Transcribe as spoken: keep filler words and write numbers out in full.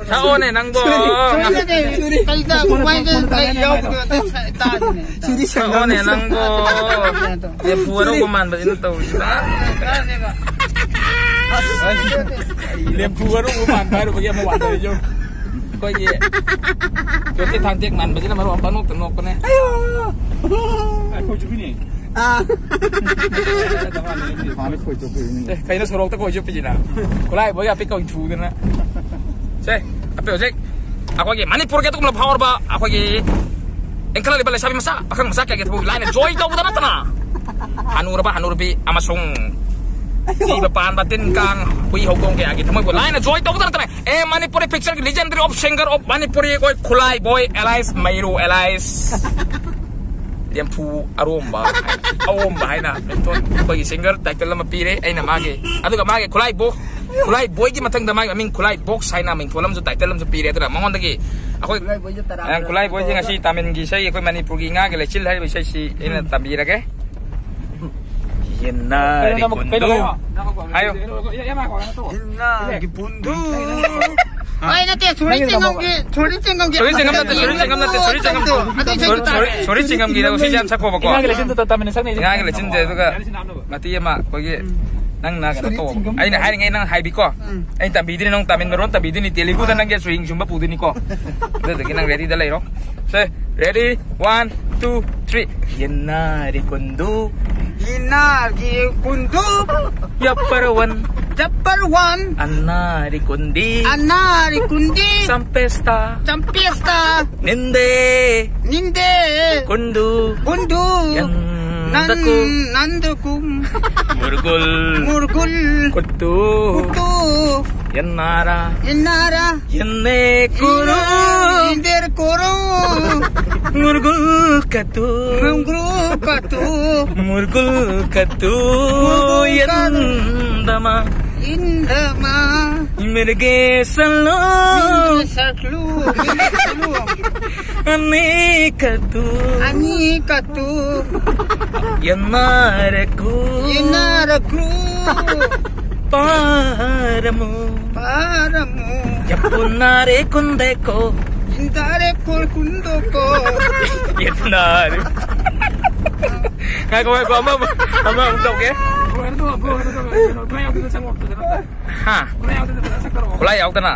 ꯊꯛꯑꯣꯅꯦ ꯅꯪꯕꯣ. ꯀꯩꯗ ꯀꯃꯥꯏꯅ ꯀꯩ ꯌꯥꯎꯕꯗꯣ ꯑꯝꯇ ꯇꯥꯁꯤꯅꯦ꯫ ꯁꯤꯗꯤ ꯊꯛꯑꯣꯅꯦ ꯅꯪꯕꯣ. ꯂꯦꯝꯐꯨ ꯑꯔꯧꯕ ꯃꯥꯟꯕꯁꯤꯅ ꯇꯧꯔꯤꯁꯤꯅ. ꯂꯦꯝꯐꯨ ꯑꯔꯧꯕ ꯃꯥꯟꯕ ꯍꯥꯏꯔꯨꯕꯒꯤ ꯑꯃ ꯋꯥꯟꯊꯔꯤꯁꯦ ꯌꯦꯡꯉꯨ꯫ ꯑꯩꯈꯣꯏꯒꯤ ꯌꯣꯠꯀꯤ ꯊꯥꯡꯇꯦꯛ ꯃꯥꯟꯕꯁꯤꯅ ꯃꯔꯣꯟ ꯑꯃ ꯄꯪꯅꯣꯛꯇ ꯅꯣꯛꯄꯅꯦ꯫ ꯑꯩꯈꯣꯏꯁꯨ ꯄꯤꯅꯤ꯫ ꯑꯥ꯫ ꯍꯥꯟꯅ ꯈꯣꯏ ꯆꯣꯞꯄꯤꯅꯤ꯫ ꯑꯦ, ꯀꯩꯅꯣ ꯁꯣꯔꯣꯛꯇ ꯈꯣꯏ ꯆꯣꯞꯄꯤꯁꯤꯅ? ꯈꯨꯠꯂꯥꯏ ꯕꯣꯏ ꯑꯄꯤꯛꯄ ꯑꯣꯏꯅ ꯊꯨꯗꯅ꯫ ꯁꯦ, ꯑꯄꯤꯛ ꯍꯧꯖꯤꯛ ꯑꯩꯈꯣꯏꯒꯤ ꯃꯅꯤꯄꯨꯔꯒꯤ ꯑꯗꯨꯒꯨꯝꯂꯕ ꯐꯥꯎꯔꯕ ꯑꯩꯈꯣꯏꯒꯤ ꯏꯟꯈꯠꯂꯛꯂꯤꯕ ꯂꯩꯁꯥꯕꯤ ꯃꯆꯥ, ꯄꯥꯈꯪ ꯃꯆꯥ ꯀꯌꯥꯒꯤ ꯊꯃꯣꯏ ꯂꯥꯏꯅ ꯖꯣꯏ ꯇꯧꯕꯗ ꯅꯠꯇꯅ ꯍꯅꯨꯔꯕ ꯍꯅꯨꯔꯕꯤ ꯑꯃꯁꯨꯡ ꯊꯤꯕ ꯄꯥꯟꯕ ꯇꯤꯟ ꯀꯥꯡ ꯍꯨꯏ ꯍꯧꯗꯣꯡ ꯀꯌꯥꯒꯤ ꯊꯃꯣꯏꯕꯨ ꯂꯥꯏꯅ ꯖꯣꯏ ꯇꯧꯕꯗ ꯅꯠꯇꯅ ꯑꯦ ꯃꯅꯤꯄꯨꯔꯤ ꯄꯤꯛꯆꯔꯒꯤ legendary of singer of Manipuri ꯑꯩꯈꯣꯏ ꯈꯨꯂꯥꯏ ꯕꯣꯏ ꯑꯦꯂꯥꯏꯁ ꯃꯩꯔꯨ ꯑꯦꯂꯥꯏꯁ ꯂꯦꯝꯐꯨ ꯑꯔꯣꯝꯕ ꯍꯥꯏꯅ, ꯑꯑꯣꯝꯕ ꯍꯥꯏꯅ ꯃꯤꯡꯊꯣꯟ ꯑꯩꯈꯣꯏꯒꯤ ꯁꯤꯡꯒꯔ ꯇꯥꯏꯇꯜ ꯑꯃ ꯄꯤꯔꯦ꯫ ꯑꯩꯅ ꯃꯥꯒꯤ, ꯑꯗꯨꯒ ꯃꯥꯒꯤ ꯈꯨꯂꯥꯏ ꯕꯣ-, ꯈꯨꯂꯥꯏ ꯕꯣꯏꯒꯤ ꯃꯊꯪꯗ ꯃꯥꯒꯤ ꯃꯃꯤꯡ ꯈꯨꯂꯥꯏ ꯕꯣꯛꯁ ꯍꯥꯏꯅ ꯃꯤꯡꯊꯣꯜ ꯑꯃꯁꯨ, ꯇꯥꯏꯇꯜ ꯑꯃꯁꯨ ꯄꯤꯔꯦ꯫ ꯑꯗꯨꯅ ꯃꯉꯣꯟꯗꯒꯤ ꯑꯩꯈꯣꯏ, ꯈꯨꯂꯥꯏ ꯕꯣꯏꯁꯦ ꯇꯔꯥ ꯑ, ꯈꯨꯂꯥꯏ ꯕꯣꯏꯁꯦ ꯉꯁꯤ ꯇꯥꯃꯤꯜꯒꯤ ꯏꯁꯩ, ꯑꯩꯈꯣꯏ ꯃꯅꯤꯄꯨꯔꯒꯤ ꯏꯉꯥꯒꯤ ꯂꯩꯆꯤꯜ ꯍꯥꯏꯔꯤꯕ ꯏꯁꯩꯁꯤ ꯑꯩꯅ ꯇꯝꯕꯤꯔꯒꯦ꯫ ꯌꯦꯟꯅꯥꯔꯤ ꯀꯩꯅꯣ, ꯀꯨꯟꯗꯣ꯫ ꯀꯩꯅꯣ, ꯍꯥꯏꯌꯣ꯫ ꯌꯦꯟꯅꯥꯒꯤ ꯄꯨꯟꯗꯨ꯫ ꯍꯣꯏ, ꯅꯠꯇꯦ, ꯁꯣꯔꯤ ꯆꯤꯡꯉꯝꯒꯤ, ꯁꯣꯔꯤ ꯆꯤꯡꯉꯝꯒꯤ ꯁꯣꯔꯤ ꯆꯤꯡꯉꯝ ꯅꯠꯇꯦ, ꯁꯣꯔꯤ ꯆꯤꯡꯉꯝ ꯅꯠꯇꯦ, ꯁꯣꯔꯤ ꯆꯤꯡꯉꯝ꯫ ꯑꯗꯨ ꯏꯁꯩꯗꯣ ꯁꯣꯔꯤ, ꯇꯥꯁꯦ꯫ ꯁꯣꯔꯤ ꯆꯤꯡꯉꯝꯒꯤꯅ ꯁꯤꯁꯦ ꯌꯥꯝ ꯁꯛꯈꯣꯕꯀꯣ꯫ ꯏꯉꯥꯒꯤ ꯂꯩꯆꯤꯟꯗꯨꯗ ꯇꯥꯃꯤꯟꯅ ꯁꯛꯅꯩꯁꯦ꯫ ꯏꯉꯥꯒꯤ ꯂꯩꯆꯤꯟꯁꯦ, ꯑꯗꯨꯒ ꯃꯇꯦꯛ ꯑꯃ ꯑꯩꯈꯣꯏꯒꯤ ꯅꯪꯅ ꯀꯩꯅꯣ ꯇꯧ꯫ ꯑꯩꯅ ꯍꯥꯏꯔꯤꯉꯩ ꯅꯪ ꯍꯥꯏꯕꯤꯀꯣ꯫ ꯎꯝ꯫ ꯑꯩꯅ ꯇꯝꯕꯤꯗꯣꯏꯅꯤ, ꯅꯪ ꯇꯥꯃꯤꯜ ꯃꯔꯣꯟ ꯇꯝꯕꯤꯗꯣꯏꯅꯤ, ꯇꯦꯂꯤꯒꯨꯗ ꯅꯪꯒꯤ ꯁ꯭ꯋꯤꯡ ꯁꯨꯝꯕ ꯄꯨꯗꯣꯏꯅꯤꯀꯣ꯫ ꯑꯗꯨꯗꯒꯤ ꯅꯪ ꯔꯦꯗꯤꯗ ꯂꯩꯔꯣ꯫ ꯁꯦ, ꯔꯦꯗꯤ, ꯋꯥꯟ, ꯇꯨ, ꯊ꯭ꯔꯤ꯫ ꯌꯦꯟꯅꯥꯔꯤ ꯀꯨꯟꯗꯨ꯫ ꯌꯦꯟꯅꯥꯔꯤ ꯀꯨꯟꯗꯨ꯫ ꯌꯥꯄꯔ ꯋꯥꯟ꯫ ꯌꯥꯄꯔ ꯋꯥꯟ꯫ ꯑꯟꯅꯥꯔꯤ ꯀꯨꯟꯗꯤ꯫ ꯑꯟꯅꯥꯔꯤ ꯀꯨꯟꯗꯤ꯫ ꯆꯝꯄꯦꯁꯇꯥ꯫ ꯆꯝꯄꯦꯁꯇꯥ꯫ ꯅꯤꯟꯗꯦ꯫ ꯅꯤꯟꯗꯦ꯫ ꯀꯨꯟꯗꯨ꯫ ꯀꯨꯟꯗꯨ꯫ ꯌꯟꯗꯀꯨ꯫ ꯅꯟ-, ꯅꯟꯗꯀꯨꯝ꯫ ꯃꯨꯔꯒꯨꯜ꯫ ꯃꯨꯔꯒꯨꯜ꯫ ꯀꯨꯠꯇꯨ꯫ ꯀꯨꯠꯇꯨ꯫ ꯌꯦꯟꯅꯥꯔꯥ꯫ ꯌꯦꯟꯅꯥꯔꯥ꯫ ꯌꯦꯟꯅꯦ ꯀꯨꯔꯨ꯫ ꯌꯦꯟꯗꯦꯔ ꯀꯨꯔꯨ꯫ ꯃꯨꯔꯒꯨꯜ ꯀꯠꯇꯨ꯫ ꯃꯨꯔꯒꯨꯜ ꯀꯠꯇꯨ꯫ ꯃꯨꯔꯒꯨꯜ ꯀꯠꯇꯨ꯫ ꯃꯨꯔꯒꯨꯜ ꯀꯠꯇꯨ꯫ ꯌꯦꯟꯗꯃ꯫ ꯌꯦꯟꯗꯃ꯫ ꯃꯤꯔꯒꯦ ꯁꯂꯣ꯫ ꯃꯤꯔꯒꯦ ꯁꯂꯣ꯫ ꯃꯤꯔꯒꯦ ꯁꯂꯣ꯫ ꯑꯅꯤ ꯀꯠꯇꯨ꯫ ꯑꯅꯤ ꯀꯠꯇꯨ꯫ ꯌꯦꯟꯅꯥꯔꯀꯨ꯫ ꯌꯦꯟꯅꯥꯔꯀꯨ꯫ ꯄꯥꯔꯃꯨ꯫ ꯄꯥꯔꯃꯨ꯫ ꯌꯥꯄꯨꯟꯅꯔꯦ ꯀꯨꯟꯗꯦꯀꯣ꯫ ꯏꯟꯇꯥꯔꯦ ꯀꯣꯜ ꯀꯨꯟꯗꯣꯀꯣ꯫ ꯌꯦꯠꯅꯔꯦ꯫ ꯉꯥꯏꯈꯣ, ꯉꯥꯏꯈꯣ, ꯑꯃ, ꯑꯃ, ꯑꯃ ꯑꯃꯨꯛ ꯇꯧꯒꯦ꯫ ꯍꯥ? ꯈꯨꯠꯂꯥꯏ ꯌꯥꯎꯗꯅ?